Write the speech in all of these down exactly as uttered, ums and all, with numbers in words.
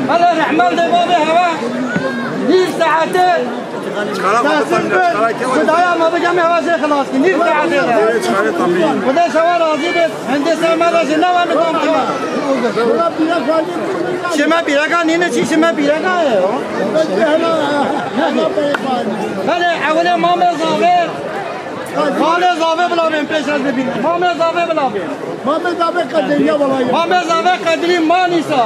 Hele rehmet de babê heva. Nîv saete. Tesir bin. Xudaya me bike me heva jê xilas ki. Nîv saete de. Xwedê şewa razî bê. Hindê ser me de ji nava me dom kima. Şime pîreka nîne çi şime pîreka ye. Hele ewilê mame zave. Mame zave bila bên pêş ez bibînim. Mame zave bila bên. Mame zave qederiya walaye. Mame zave qedrî Manîsa.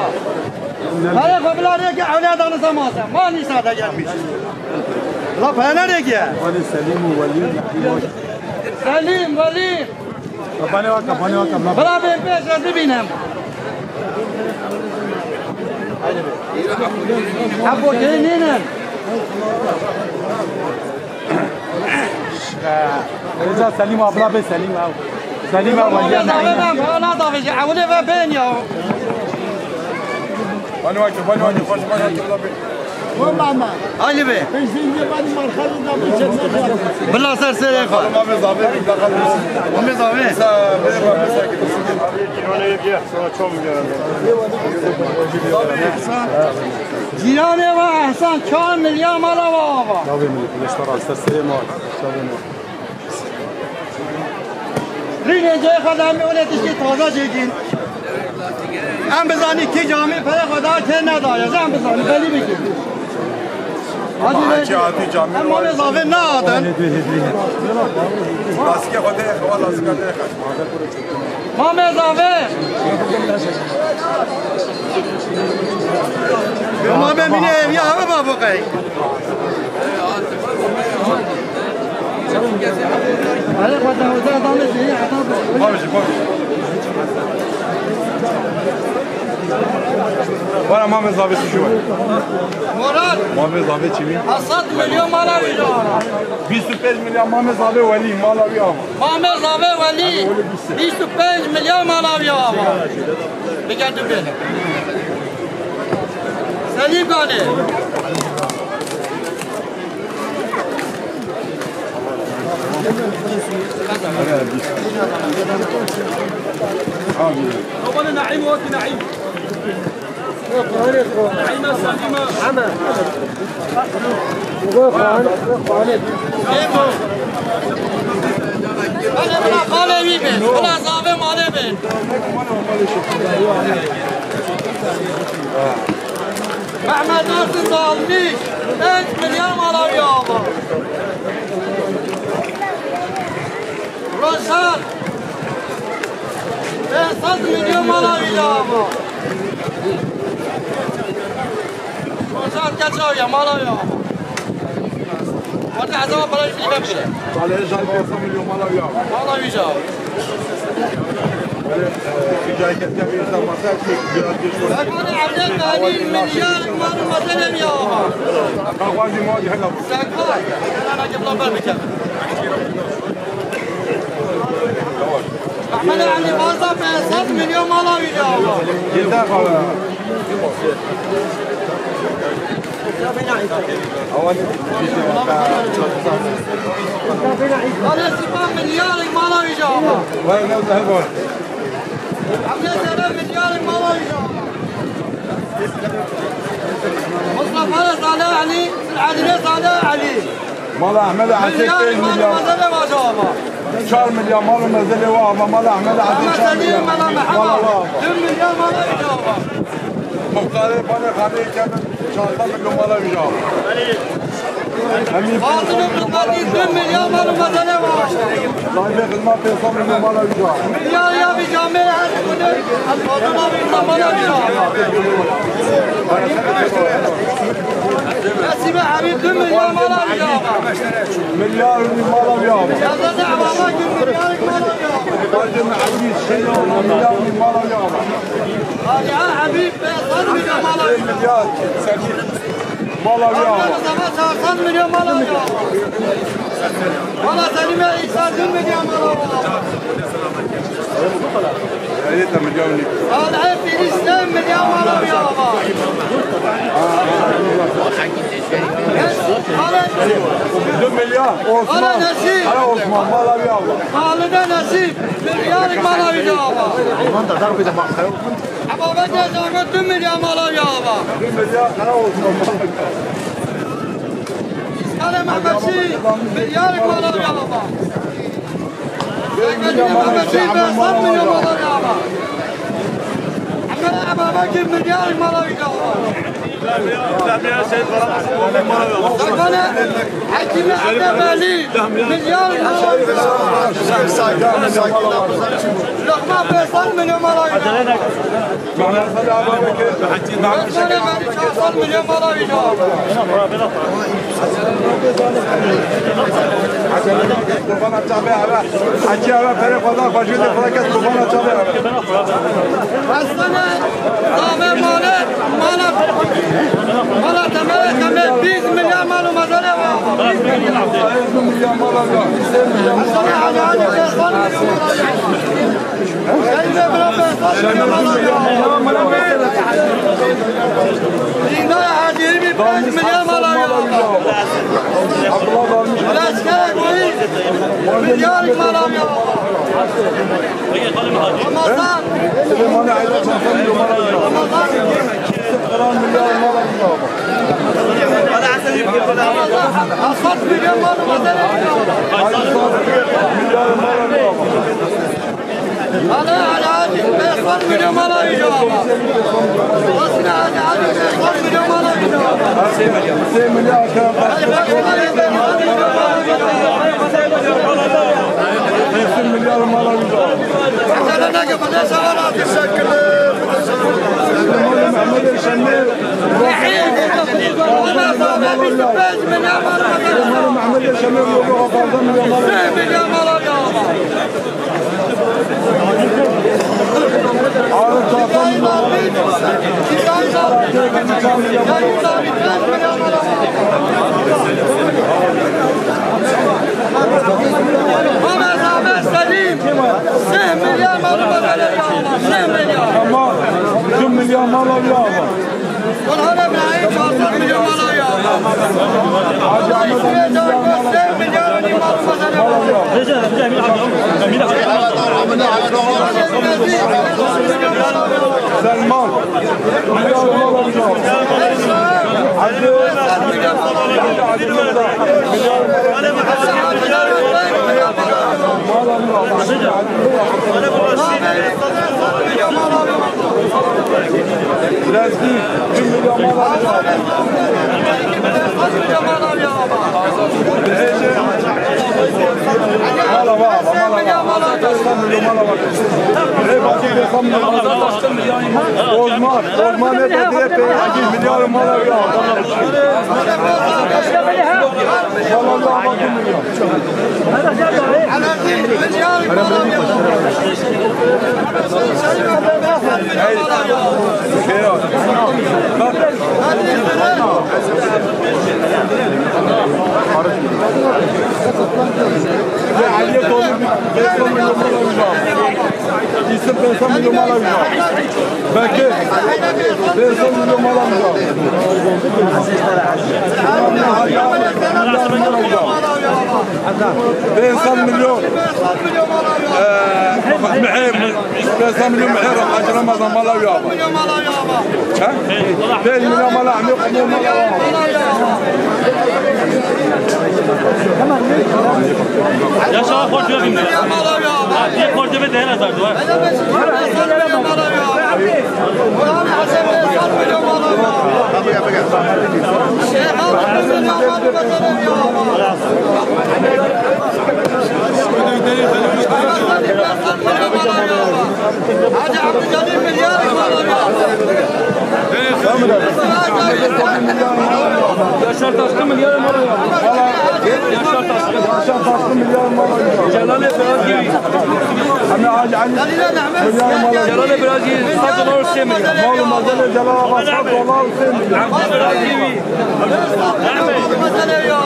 Hele xwe bila rêke ewlê danisa mase. Manîsa de gelmiş. La pene rêke. Wali Selim û Wali. Selim, Wali. Kapanê wa, kapanê wa, kapanê. Bila bên pêş ez bibînim. Hep okey nînin. Reza Selim abla be Selim abi. Selim abi. Selim abi. Selim abi. Ewle ve ben ya. Bana bak, bana bak, bana bak. Hadi be. Bila ser serê xwe. Mehmet abi. Mehmet abi. Cîranê ve Ehsan çar milyar mala ve ava. Çavê min, leşta rasta serê ma. Çavê ma. Rînê cayê xwe de em ê olê tiştê taze çêkin. Em bizanî kê camî pere xwe da kê nedaye. Em bizanî belî bikin. Hadi. Hacı abi camî. Em malê zafê neadin. Lasike xwe de xewa lasike de. Mame zave. Mame mine ev ya eve babo qey. Bana mame zave çi var? Murat. Mame zave çi mi? Asat milyon mala veriyor. Bîst û pênc milyar mame zave welî mala wî ama. Mame zave welî. Bîst û pênc milyar mala wî ava. Bige tu bêne. Selîm Ganê. Babanı Naim o, Naim. Bana, bana, malê wî bin. Bana zave malê bin. Mehmet Ersin de almış. Pênc milyar mala wî ava. Roşan. Pênc sed milyon mala wî ava. Roşan, keç aviya, mala wî ava. Wate hesaba para wî bikire. Salih Jan pênc sed milyon mala wî ava. Mala wî ava. Böyle, e, bir cahil bir insan varsa, şey, biraz bir sorun. Bak, onu evde dahil milyar mal meselem ya. Bak, var bir muhabbet, hala. Sen koy. Ana, gel, lan, ben bir kere. Ehmed Ali Barza pênc sed milyon mala wî ava. Yeter baba. Hadi Sipa milyarek mala wî ava. Vay ne güzel bu. Hamle sene milyarek mala wî ava. Mustafa Salih Ali, Adile Salih Ali. Mala Ehmed Esek pênc milyar. Mezele vaca ava. Çar milyar mal û mezelê wa ava. Mala Ehmed Esek çar milyar. Mala wa ava. Dört milyar mala wî ava. Muxtarê Banê Xanê Kemer çar sed milyon mala wî ava. Fatih Muxtarî dört milyar mal û mezelê wa ava. Zayfê Xizma pênc sed milyon mala wî ava. Milyar ya bir camiye her günü. Fatih abi mala wî ava. Nesibe abi dört milyar mala wî ava. Milyar mala wî ava. Yazıcı Ababa dört milyar mala wî ava. Bacım Aziz, şey, milyar mala wî ava. Aliha Habib, pênc sed milyon mala wî ava. Milyar, sekiz, mala wî ava. Mustafa çar sed milyon mala wî ava. Mala Selime, iki yüz milyon mala wî ava. Alê Fîrîz sê milyar mala wî ava. Alê Du milyar. Osman. Alê Nesîb. Alê Osman, mala wî ava. Halide Nesîb, milyarek mala wî ava. Ebabekê Zango du milyar mala wî ava. Du milyar, Alê Osman, mala wî ava. Alê Mehmetçî, milyarek mala wî ava. Mehmetçî, pênc sed milyon mala wî ava. Emre Ebabekî, milyarek mala wî ava. Sakane, Hekîmî Ebdebelî, milyarek mala wî ava. Lokman, pênc sed milyon mala wî ava. Mehmet Ali Ababekir. Mehmet Ali Ababekir. Çatal milyon mala wî ava. Kurbana çavê ara. Hacı ara pere fazla fajr de felaket kurbana çavê ara. Hastane, dame male, mala, mala temel, temel, bîst milyar mal û mezare var. Bîst milyar. Bîst milyar mal var. Hastane, hadi, hadi, hastane. Dîndar Hacî yirmi beş milyar mala ya. Leşker Goyî milyar mala ya. Ramazan. Ramazan. Asat milyar mala ya. Milyar mala ya. Alê Alê Hacî, pênc sed milyon mala wî ava. Hosnî Hacî Hacî, pênc sed milyon mala wî ava. Sê milyar. Hacî Hacî, pênc sed milyon mala wî ava. Pênc sed milyar mala wî ava. Mesele ne ki, bu ne sefer lazim? Mehmet Şemil. Mehmet Şemil, bu ne sefer lazim? Sê milyar mala wî ava. Ahmet, Ahmet Selim, sê milyar mal û mezare ya, sê milyar. Tamam, du milyar mala wî ava. Orhan Ebrahîm, çar sed milyon mala wî ava. Hacı Ahmet Emin, milyar mala wî ava. Sê milyar mal û mezare ya. Selman, milyar mala wî ava. Hacı, Hacı Rıza, milyar mala wî ava. Lezgî, du milyon mala. Mala var, mala var. Beş milyon mala var. Ey, bak, beş milyon mala var. Osman, Osman ne dedi? Epey milyar mala ya. Vallahi bak, milyar. Yusuf, pênc sed milyon mala wî da. Bekir, pênc sed milyon mala wî da. Pênc sed milyon. Eee, mihê, pênc sed milyon mihê Hacı Ramazan mala wî ava. He? Pênc milyon mala Emîr Qumû mala wî ava. Yaşa, xortê bîne. Yê xortê bîne, deh hezar dolar. Hacı Abdülkadir milyar. Yaşar Taşkın milyar mal alıyor. Yaşar Taşkın. Yaşar Taşkın milyar mal alıyor. Celal'e biraz gibi. Hami Hacı Ali milyar mal alıyor. Celal'e biraz gibi. Sat dolar Hüseyin milyar. Mal malzeme Celal Ağa sat dolar Hüseyin milyar. Abdü biraz gibi.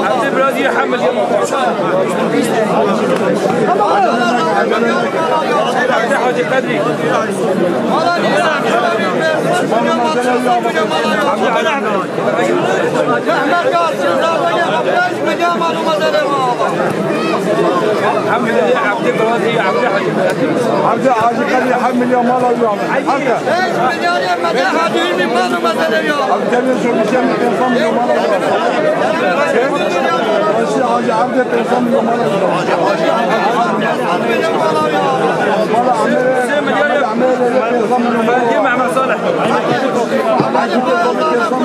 Abdü biraz gibi. Hamil ya. Abdü Hacı Kadri. Abdü Hacı Kadri, Hacı Kadri. Abdü Hacı Kadri, Hacı Kadri. Abdü Hacı Kadri, Hacı Kadri. Hüseyin Milyar ya. Belediye Mehmet Salih.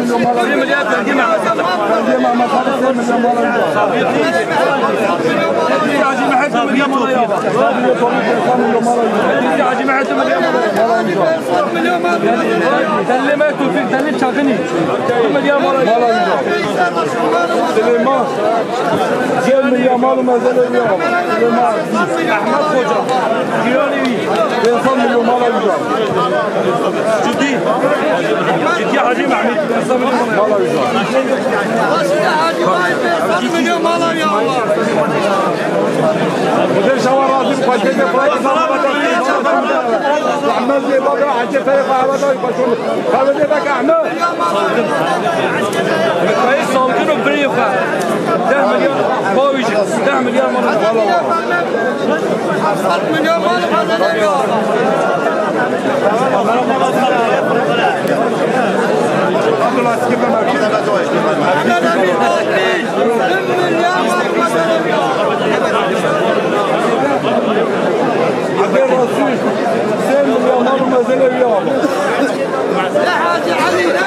Hüseyin Milyar, Belediye Mehmet Salih. Hacı Mehmet Milyar. Hacı Mehmet Milyar. Telleme Tevfik, Tellem Çakını. Milyar. Süleyman. Cem milyar mal û mezele ya. Süleyman. Ahmet Hoca. Giranî. Pênc sed milyon mal alacağım. Ciddi. Ciddi Hacı Mehmet. Pênc sed milyon mal alacağım. Hacı Bey, pênc sed milyon mal alacağım. Müdür şava razı, paşa da para. Ahmet Bey, baba, Hacı Bey, baba, paşa. Baba, bak, Ahmet. Salgın û birê xwe. Deh milyar, bawîjî, deh milyar mal. Heft milyar mal. Abdullah Sikir Mehmet. Heft milyar mal. Abdullah Sikir. Sen milyar mal. Ya Hacı Ali, la.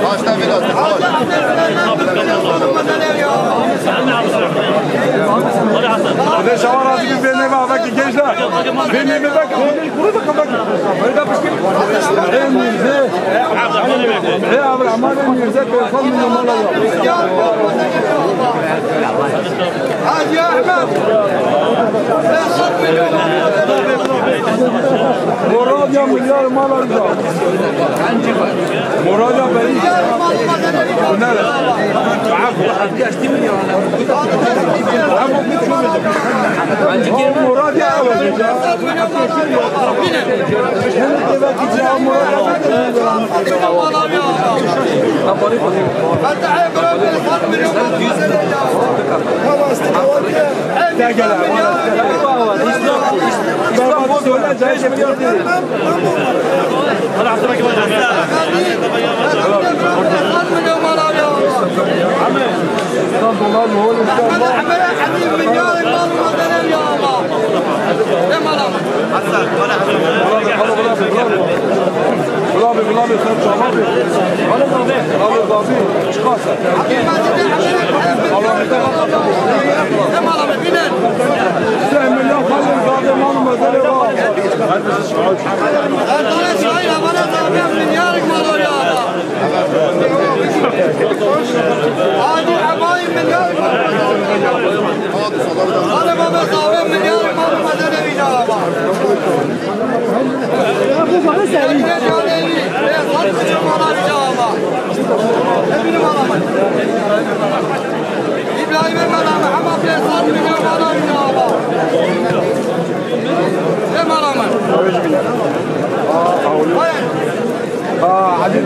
Başta biraz. Bir de şavar abi bir beni bak, bak, gençler. Beni bir bak. Ê Mîrze, ê Abdurrahman ê Mîrze, pênc sed milyon mal alacağım. Hacı Ahmet, pênc sed milyon. Murad ya milyar mal alacağım. Murad ya beni. Bunlar. Murad ya alacağım. Gulabi, gulabi, sen çawa bi? Gulabi, gulabi, çıkar sen. Sen milyon kalın zaten malum özele var. Hadi abayım milyon. Hadi baba sahibi milyon. İbrahim Efendi, Muhammed Bey, sağ olun, var olun, Allah. Ne var ama? Aa, hadi.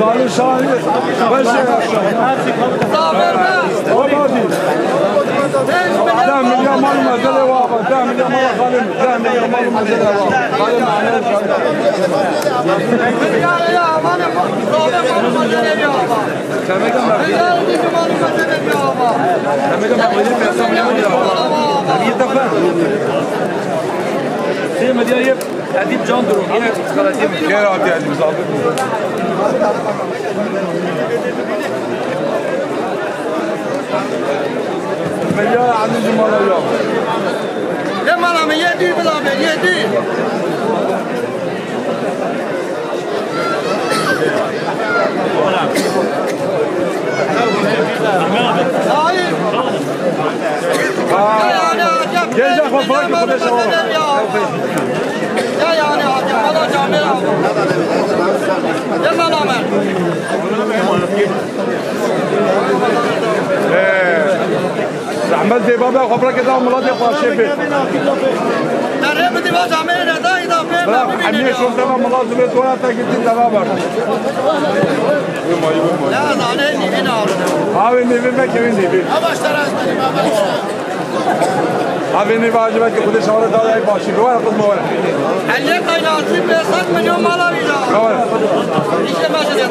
Barış abi, başı. Olmadı. Milya mal û mezelê wa, deh milya mal xalê min, deh milya mal û mezelê wa. Xalê min, Sê milya yê Edîb Can Durûn, yine xeletî min. Xêr hatî Edîb, zafî bû. Milya Edîb ji mala ya. Yê mala min, yê dî bila min, yê dî. Gel, gel, xwe, bırak, xwe, şewa. Ya yani, ya bana camera. Ya bana ben. Ee, zahmet de baba, xwe bırak, da millet ya xwe şefê. Derê bidi va camera da, da pe. Bırak, hemiye şun deva millet zübet, o ya ta gitti, deva var. Ya, zane nîvî ne alin. Avê nêvê veke, wê nêvê. Avaş teraz benim, avaş. Avê nêvê acı veke, Xwedê şawara da, ay başî, bi wara qizma wara. Eliyê kaynatî pênc sed milyon mala wî da. Kawar. İşte mesele.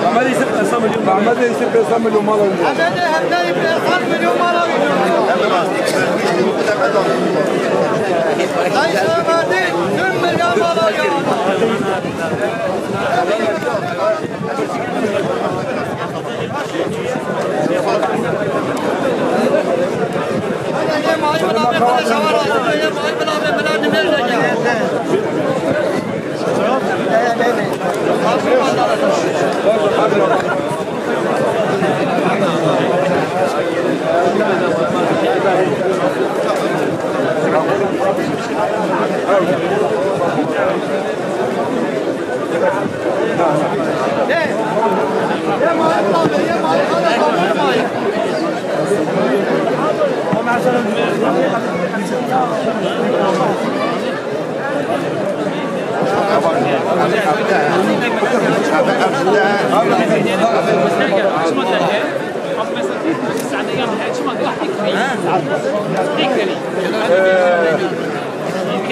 Ahmet Yusuf pênc sed milyon. Ahmet Yusuf pênc sed milyon mala wî da. Ahmet Yusuf pênc sed milyon mala wî da. Ay, şuna verdi, dört milyon mala wî da.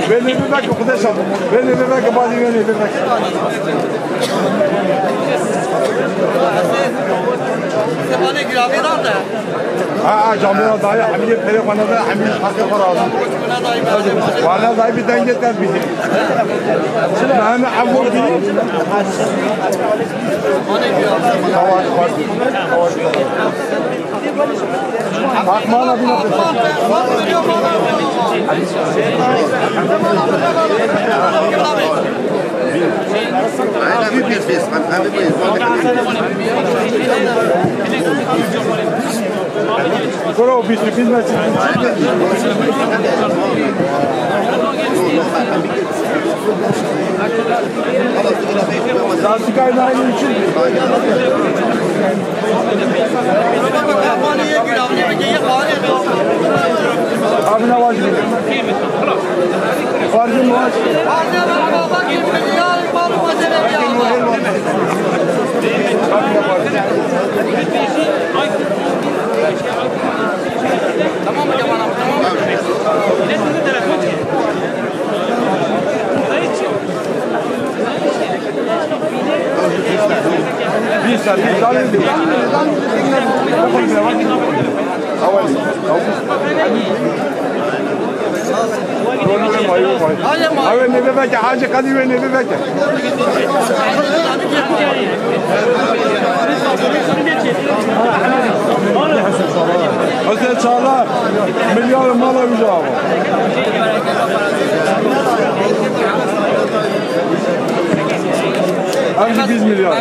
Wê nêvê veke, Xwedê şad. Wê nêvê veke, badî wê nêvê veke. Sevalê giravê da te. Ha, ha, camêra dayê, hemî perê xwe neda, hemî haqê xwe razî. Wana dayê bir denge ter bî. Nane evol bî. Tamam, tamam. Akmana bîne. Kuro bîst û pênc metre. Lastikayê nayî çi? Abi ne var? Farkın var. Tamam mı, tamam? Ew ê nêve veke, Hacî Qedî wê nêve veke. Hüseyin Çağlar, milyar mala wî ava. Ev jî bîst milyar.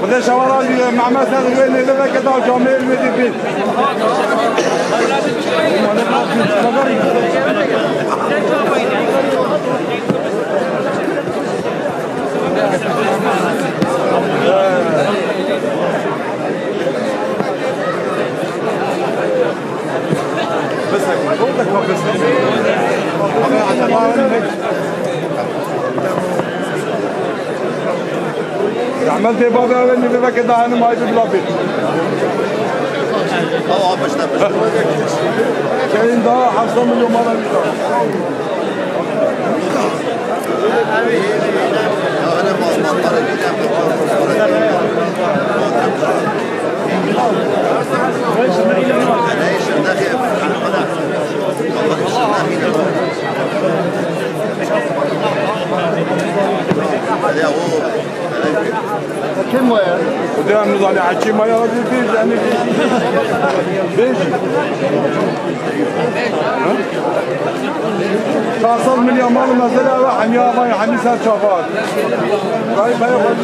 Xwedê şewa razî be, Mehmet Sedir wê nêve veke da camêr wê dî bî. Tê bavê ew ê nîvê veke da henim ay bi bila bê. Kerîm da heft sed milyon mala wî da. Kim o ya? Hocam, Nuzali Hakim Ayar bir, bir, yani bir, bir. Çar sed milyon mal mesela ve hemiya vay, hemi ser çavar. Vay, vay, vay.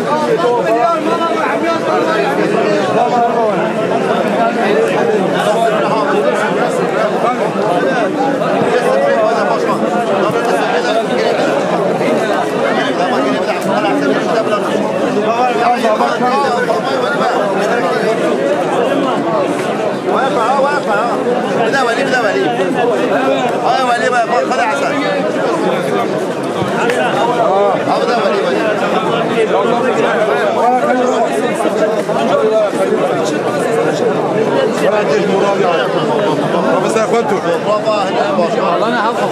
واقفة، ها، واقفة، ها. بدا ولي، بدا ولي. ها، ولي، ما، ما، خذ عسل. ها، بدا ولي، ولي. بس يا اخوان، انتوا. والله انا هلقف.